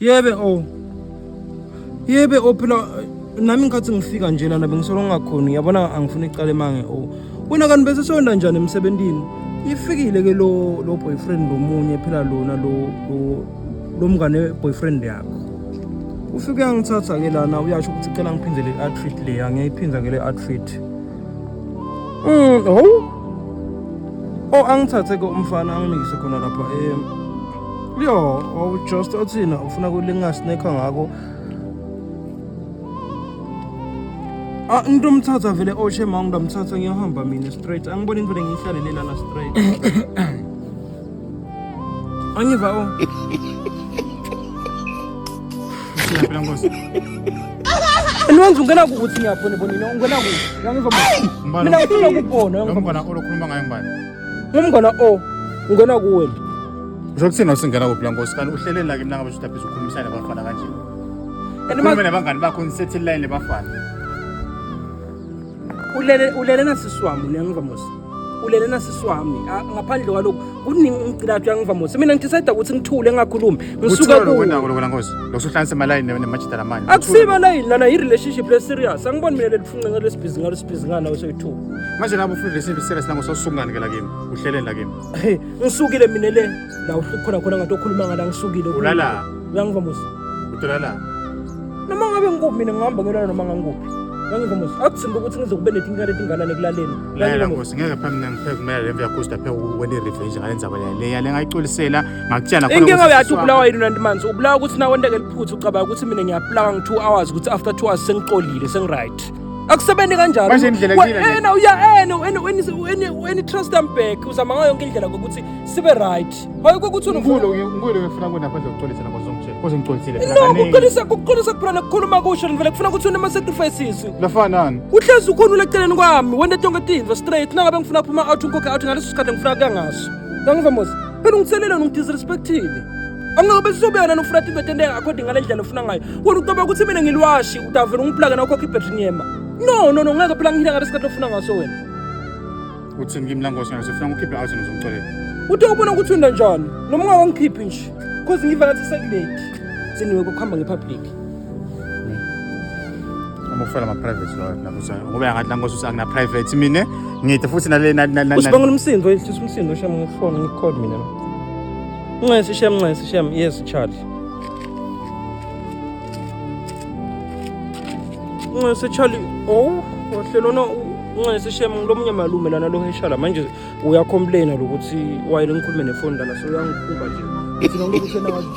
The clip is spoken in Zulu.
Yebe oh. Yebe oh phela nami ngikhathi ngifika nje lana bengisolo ngingakhoni yabona angifuni icala emange oh. Wena kanti bese sonda njani emsebentini? Ifikile ke lo lo boyfriend lomunye phela lona lo lo lo mngane boyfriend yakho. Ufike uyangithatha ke lana uyasho ukuthi cela ngiphinde le outfit leya ngiyayiphinda ke le outfit. Oh. Oh angithathe ke umfana angimikise khona lapha eh Yo, oh just athina ufuna kulinga snake ngako. Ah ngitomthatha vele oh shame ngidamthatha ngiyahamba mina straight. Angiboni ngivele ngihlalele lana straight. Angiva oh. Siyaphila nkosi. Niwenza ungena kukuthi ngiyabona bonina ungena kuphi? Uyangiva manje? Mina ngifuna ukubona Lo mngane olokhuluma ngaye ngubani? Ngumngane o ungena kuwe. Usho kuthina usingena kuphi la nkosi kanti uhleleni la kimi nangabe usudabhiza ukhulumisana nabafana kanje. Ukhulume nabangani bakho nisethi line nebafana. Ulele ulele nasisi wami uyangiva mos. Ulele nasisi wami ngaphandle kwalokho kuningi ungigcilathi uyangiva mos. Mina ngidecide ukuthi ngithule ngingakhulumi. Ngisuka ku Wena lokho la nkosi. Lokuhlanganisa emalayini nemajita lamanye. Akusiba layini lana i relationship le serious. Angiboni mina lelifunqe ngalesibhizi ngalesibhizi ngana usoyi2. Manje labo ufuna relationship serious la nkosi awusukungani ke la kimi. Uhleleni la kimi. Hey, ngisukile mina le la ukhona khona ngathi okhuluma ngala ngisukile. Ulala. Uyangiva mos. Utolala. Noma ngabe ngikuphi mina ngihamba ngiyolala noma ngangikuphi. Uyangiva mos. Akuthimba ukuthi ngize kube netinkinga letinganane ekulaleni. Lalela nkosi ngeke phambi mina ngipheke kumele le mva yakho usitaphe wena revenge ngale ndzaba le le le ngayicolisela ngakutshela khona. Inkinga uyathi ubulawa yini nanti manzi ubulawa ukuthi nawenteke liphutha ucabanga ukuthi mina ngiyaplaka ngi 2 hours ukuthi after 2 hours sengixolile sengiright. Akusebenzi kanjalo. Manje indlela kuyila nje. Wena uya ene ene ene trust them back uzama ngayo yonke indlela ukuthi sibe right. Hayi ukuthi unofuna. Ngikulo ngifuna kwena phandle ukuxolisa nkosi ngitshela. Koze ngixolisile phela No, kuxolisa kuxolisa kuphela nokukhuluma kusho ngivele kufuna ukuthi unema sacrifices. Lafanani. Uhlezi ukhona uleceleni kwami wena tonke tintfo straight nangabe ngifuna kuphuma out ngikhokhe out ngaleso sikhathi ngifuna kuya ngaso. Ngangiva mos. Phela ungithelele ungidisrespectile. Angeke bese ubuyana nofuna tintfo tenteka according ngale ndlela ofuna ngayo. Wena ucabanga ukuthi mina ngilwashi utavela ungiplaka na ukhokha ibhetri ngiyema. No no no ngeke phela ngihila ngalesikhathi ofuna ngaso wena. Uthini kimi la nkosi ngiyosefuna ukukhiphe out nozongixolela. Uthe ubona ukuthi wena njani? Noma ungawangikhiphi nje. Cause ngiva ngathi sekulate. Seniwe kuhamba ngepublic. Uma ufela ama private lawa lapho ngoba yangathi la nkosi uthi angina private mina ngithi futhi nale Usibangela umsindo ehlisa umsindo shem ngifone ngikhona mina. Ncesi shem ncesi shem yes Charlie. Ncesi Charlie oh wahle lona ncesi shem ngilomunye malume lana lo heshala manje uyacomplaina lokuthi wayele ngikhulume nefoni lana so uyangikhuba nje. Thina ngokuthi yena wazi